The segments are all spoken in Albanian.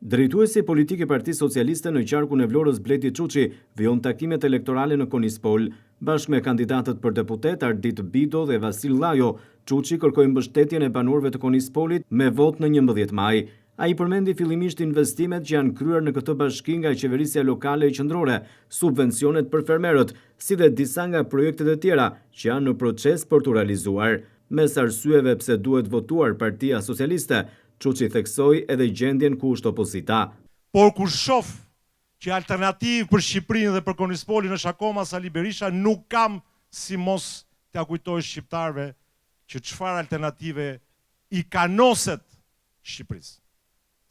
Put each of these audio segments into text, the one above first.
Drejtuesi politik i Partisë Socialiste në qarkun e Vlorës Bledi Çuçi vijon takimet elektorale në Konispol. Bashkë me kandidatët për deputet Ardit Bido dhe Vasil Llajo, Çuçi kërkoi mbështetjen e banorëve të Konispolit me votë në 11 maj. Ai përmendi fillimisht investimet që janë kryer në këtë bashki nga qeverisja lokale e qendrore, subvencionet për fermerët, si dhe disa nga projektet e tjera që janë në proces për t'u realizuar. Mes arsyeve pse duhet votuar Partia Socialiste, Çuçi theksoi edhe gjendjen ku është opozita. Por kur shof që alternativë për Shqipërinë dhe për Konispolin është akoma Sali Berisha, nuk kam si mos t'ia kujtoj shqiptarëve që çfarë alternative i kanoset Shqipërisë.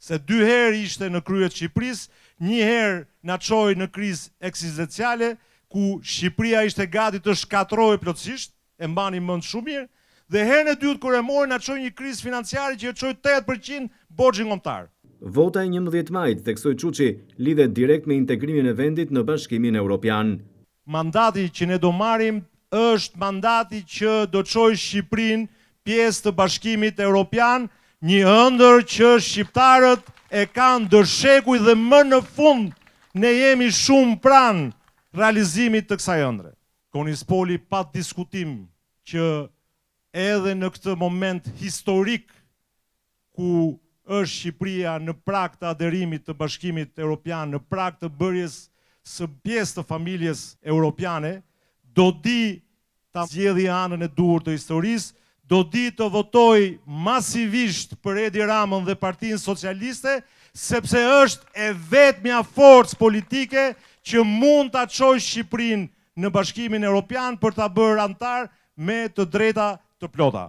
Se dy herë ishte në krye të Shqipërisë, një herë na çoi në krizë ekzistenciale, ku Shqipëria ishte gati të shkatërrohej plotësisht, e mbani mend shumë mirë, dhe herën e dytë kur e mori na çoi një krizë financiare që e çoi 80% borxhin kombëtar. Vota e 11 majit, theksoi Çuçi, lidhet direkt me integrimin e vendit në Bashkimin Evropian. Mandati që ne do marrim është mandati që do çojë Shqipërinë pjesë të Bashkimit Evropian, një ëndërr që shqiptarët e kanë ndër shekuj dhe më në fund ne jemi shumë pranë realizimit të kësaj ëndrre. Konispoli pa diskutim që edhe në këtë moment historik ku është Shqipëria në prag të aderimit të Bashkimit Evropian, në prag të bërjes së pjesë të familjes europiane, do di ta zgjedhë anën e duhur të historisë, do di të votojë masivisht për Edi Ramën dhe Partinë Socialiste, sepse është e vetmja forcë politike që mund ta çojë Shqipërinë në Bashkimin Evropian për ta bërë anëtar me të drejta të plota.